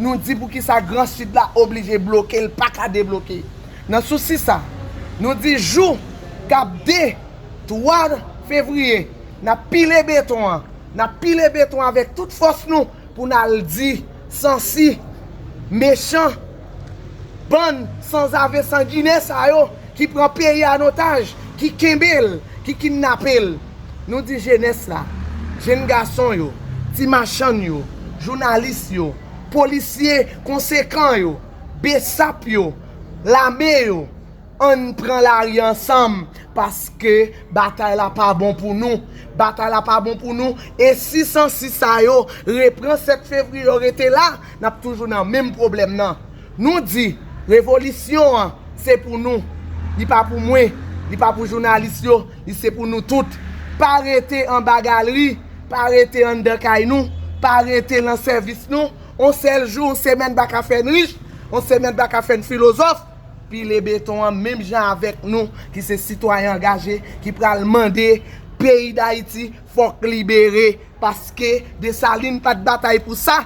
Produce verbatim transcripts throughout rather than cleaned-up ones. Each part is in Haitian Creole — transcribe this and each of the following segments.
Nou di poukisa Gran Sid la oblije bloke, l pa ka debloke. Nan sousi sa, nou di jou k ap de twa fevriye, n ap pile beton an. N ap pile beton avèk tout fòs nou pou n al di sansi, mechan, bann sanzave sanginè sa yo ki pran peyi an otaj, ki kenbe l, ki kidnape l. Nou di jenès la, jenn gason yo, ti machann yo, jounalis yo, polisye konsekan yo, besap yo, lame yo, ann pran lari ansanm, paske batay la pa bon pou nou. Batay la pa bon pou nou. E si sansi sa yo repran sèt fevriye yo rete la, n ap toujou nan menm pwoblèm nan. Nou di, revolisyon an, se pou nou. Li pa pou mwen, li pa pou jounalis yo, li se pou nou tout. Pa rete anba galri, pa rete anndan kay nou, pa rete nan sèvis nou. On sèl jou, on semèn pa ka fè n rich, on semèn pa ka fè n filozòf. Pile beton an menm jan avèk nou ki se sitwayen angaje ki pral mande peyi Dayiti fòk libere, paske Desalin pa t batay pou sa.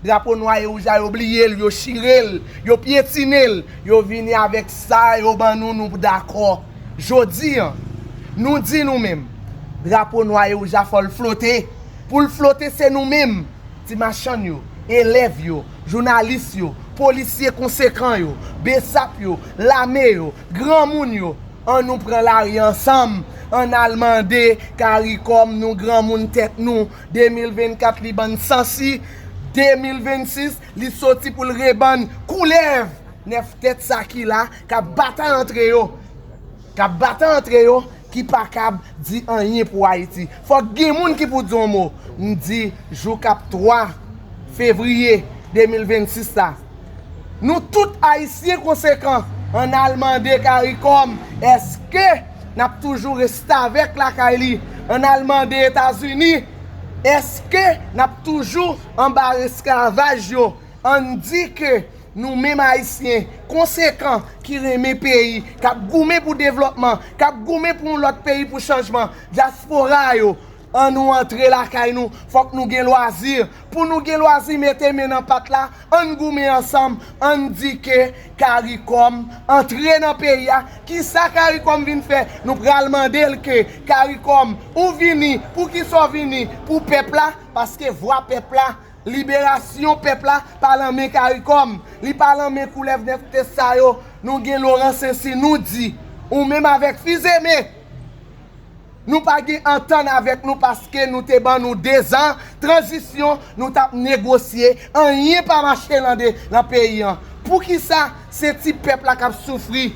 Drapo nwa e wouj la, yo bliye l, yo chire l, yo pyetine l, yo vini avèk sa yo ban nou, nou dakò. Jodi an, nou di nou menm, drapo nwa e wouj la fò l flote. Pou l flote, se nou menm, ti machann yo, elèv yo, jounalis yo, polisye konsekan yo, besap yo, lame yo, granmoun yo, ann nou pran lari ansanm, ann al mande karikom nou, granmoun tèt nou. De mil vennkat li ban n sansi, de mil vennsis li soti pou l reban n koulèv nèf tèt sa ki la, k ap batay antre yo, k ap batay antre yo, ki pa kab di anyen pou Ayiti. Fòk gen moun ki pou di yon mo. M di jou k ap twa fevriye de mil vennsis la, nou tout Ayisyen konsekan, ann al mande karikom, èske n ap toujou restavèk lakay li? Ann al mande Etazini, èske n ap toujou anba esklavaj yo? Ann di ke nou menm Ayisyen konsekan ki renmen peyi, k ap goumen pou devlòpman, k ap goumen pou yon lòt peyi, pou chanjman, dyaspora yo, ann nou antre lakay nou, fòk nou gen lwazi. Pou nou gen lwazi, mete men nan pat la, ann goumen ansanm, ann di ke karikom antre nan peyi a. Kisa karikom vin fè? Nou pral mande l ke karikom, ou vini, poukisa w vini? Pou pèp la, paske vwa pèp la, liberasyon pèp la pa lan men karikom, li pa lan men koulèv nèf tèt sa yo. Nou gen Laurent Saint-Cyr, nou di, ou menm avèk Fils-Aimé, nou pa gen antann avèk nou paske nou te ban nou dezan tranzisyon, nou t ap negosye, anyen pa mache lan de, lan peyi an. Poukisa se ti pèp la k ap soufri?